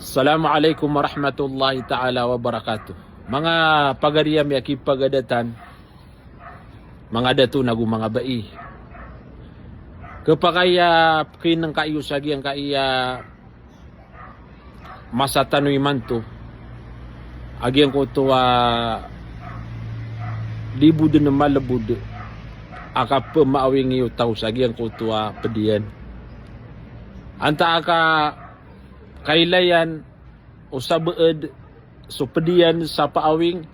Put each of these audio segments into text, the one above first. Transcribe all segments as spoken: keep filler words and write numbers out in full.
Assalamu alaikum warahmatullahi ta'ala wabarakatuh. Manga pagari a miyakipagadatan, manga dato nago manga bai. Kepakay a pekinengkaiyo sa giyangkaya masa tano imanto a giyangkoto a di bo den malebod a kapemaawing iyo taw sa giyangkoto a pedian. Antaa ka kailayan o sabeed so pedian sa paawing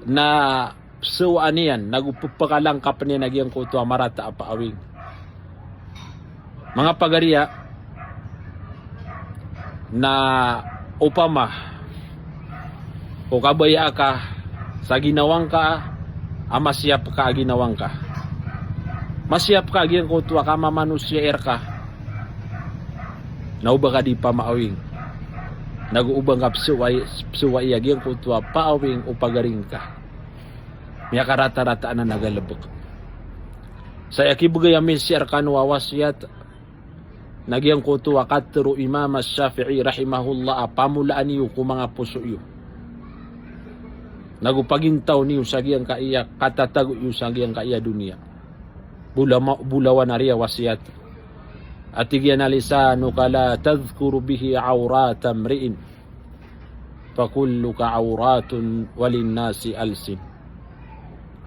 na pesewaan iyan nago pepekalangkapen iyan a giyangkoto a marata a paawing. Manga pagari a, na opama o kabaya ka sa ginawangka a masiyap ka a ginawangka. Masiyap ka a giyangkoto a kamamanosiya irka. Na oba ka di pamaawing. Nago oba ngka pesewai, pesewai a giyangkoto a paawing o pagaring ka. Miyakarata-rataan a galebek. Sa aya kibegay ami sii rekano a wasiyat na giyangkoto a katero o Imam Ash-Shafi'i rahimahullah a pamolaan iyo ko manga poso iyo. Nago pagintaw niyo sa giyangkaya katatago iyo sa giyangkaya doniya. Bolama-, bolawan a riya wasiyat. A tig iyan a lisanuka la tadhkuru bihi awrata mri'in. Fakulluka awratun walinnasi alsin.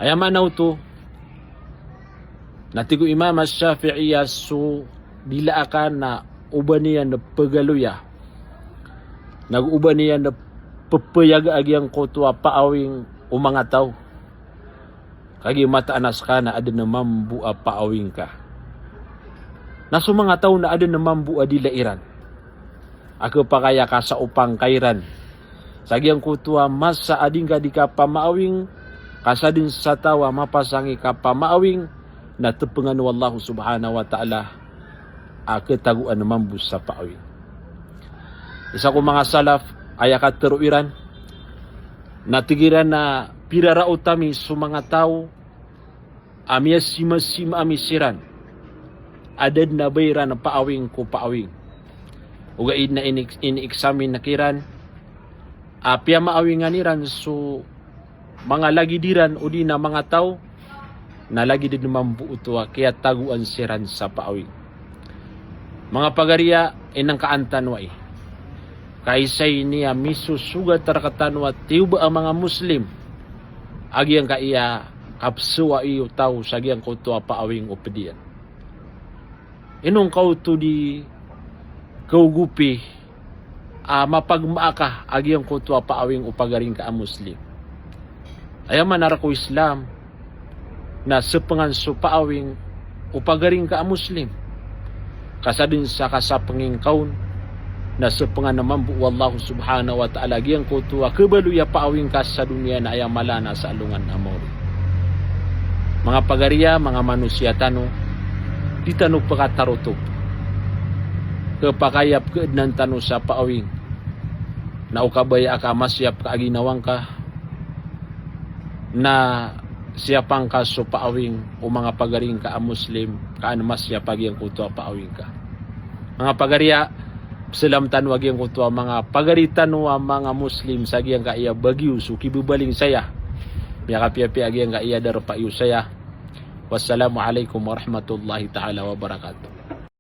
Aya maana oto, na tig o Imam Ash-Shafi'i a so dila aka na oba niyan pegaloya. Nago oba niyan pepeyaga a giyangkoto a paawing o manga taw. Kagiya mataan a seka na aden a mambo a paawing ka. Na so manga taw na aden a mambo a dila iran. A kepakay a kasaopan ka iran sa giyangkoto a masa a di ngka di kapamaawing, ka sa den sa taw a mapasang i kapamaawing, na tepengan o Allah subhanahu wa ta'ala a ketagoan mambo sa paawing. Isa ko manga salaf, aya katero iran, na tig iran a pira raot ami so manga taw a miyasimasima ami siran a da den a ba iran paawing ko paawing. Ogaid na ini-, ini-examine kiran a piyamaawingan iran so manga lagid iran odi na manga taw, na lagid den mambo oto a kiyatagoan siran sa paawing. Manga pagari a, inengkaan tano ai. Ka isa ini a misosogat rektano a tiyoba a manga Muslim a giyangkaya kapesewai iyo taw sa giyangkoto a paawing o pedian. Ino ngka oto di kaogopi a mapagmaa ka a giyangkoto a paawing o pagaring ka a Muslim. Aya maana rka o Islam na sepengan so paawing o pagaring ka a Muslim. Ka sa den sa kasapengin ka on na sepengan mambo o Allah subhanahu wa ta'ala a giyangkoto a kebaloy a paawing ka sa doniya na aya mala na sa alongan a maori. Manga pagari a, manga manosiya tano, di tano pekatarotop. Kepakay a pekeednan tano sa paawing na o kabaya aka a masiyap ka a ginawangka, na siyapan ka so paawing o manga pagaring ka a Muslim, ka an masiyap a giyangkoto a paawing ka. Manga pagari a, pesalam tano a giyangkoto a manga pagari tano a manga Muslim sa giyangkaya bagiyo so kibebaling saya. Miyakapiyapiya a giyangkaya darpa iyo saya. Wassalamu alaikum warahmatullahi ta'ala wabarakatuh.